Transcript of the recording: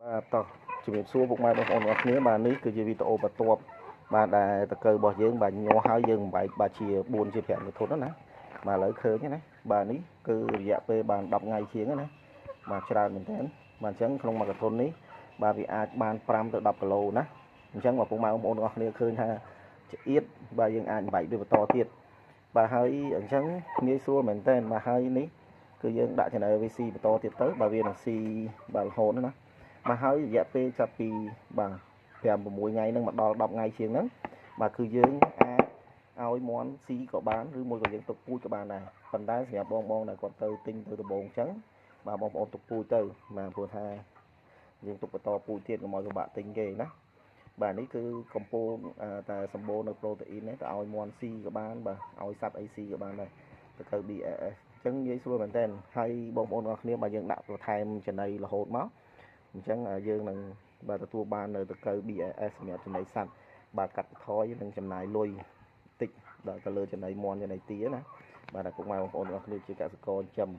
បាទតោះជំរាបសួរពុកម៉ែបងប្អូនទាំងអស់គ្នាបាទនេះគឺជាវីដេអូបន្ទាប់បាទដែលតកើរបស់យើងបាទញាស់ហើយយើងបំបែកបាទជា4ជា5កធុនណាបាទឥឡូវឃើញណាបាទនេះគឺរយៈពេលបាន10ថ្ងៃជាងណាបាទច្រើនមែនទែនបាទអញ្ចឹងក្នុងមួយកធុននេះបាទវាអាចបាន5ទៅ10គីឡូណាអញ្ចឹងបាទពុកម៉ែបងប្អូនទាំងអស់គ្នាឃើញថាចៀតបាទយើងអាចបំបែកវាបន្តទៀតបាទហើយអញ្ចឹងងាយស្រួលមែនទែនបាទហើយនេះគឺយើងដាក់ channel VC បន្តទៀតទៅបាទវានឹងស៊ីបាទរហូតណាបាទហើយរយៈពេលចាប់ពីបាទ5 6ថ្ងៃហ្នឹងមកដល់10ថ្ងៃជាងហ្នឹងបាទគឺយើងអាចឲ្យមន់ស៊ីក៏បានឬមួយក៏យើងទុកពូជក៏បានដែរប៉ុន្តែសម្រាប់បងបងដែលគាត់ទៅទិញទៅដំបងអញ្ចឹងបាទបងប្អូនទុកពូជទៅបាទព្រោះថាយើងទុកបន្តពូជទៀតកុំឲ្យពិបាកទិញគេណាបាទនេះគឺកំពូលតែសម្បូរនៅប្រូតេអ៊ីននេះទៅឲ្យមន់ស៊ីក៏បានបាទឲ្យសត្វអីស៊ីក៏បានដែរទៅទៅ BAS អញ្ចឹងនិយាយស្រួលមែនតើហើយបងប្អូនទាំងអស់គ្នាបាទយើងដាក់បន្ថែមចំណីរហូតមកអញ្ចឹងយើងនឹងបាទទទួលបាននៅតកៅ BAS សម្រាប់ចំណីសត្វបាទកាត់បន្ថយនិងចំណាយលុយតិចដល់ទៅលើចំណីមន់ចំណីទាណាបាទតែពុកម៉ែបងប្អូនទាំងអស់គ្នាជាកសិករចិញ្ចឹម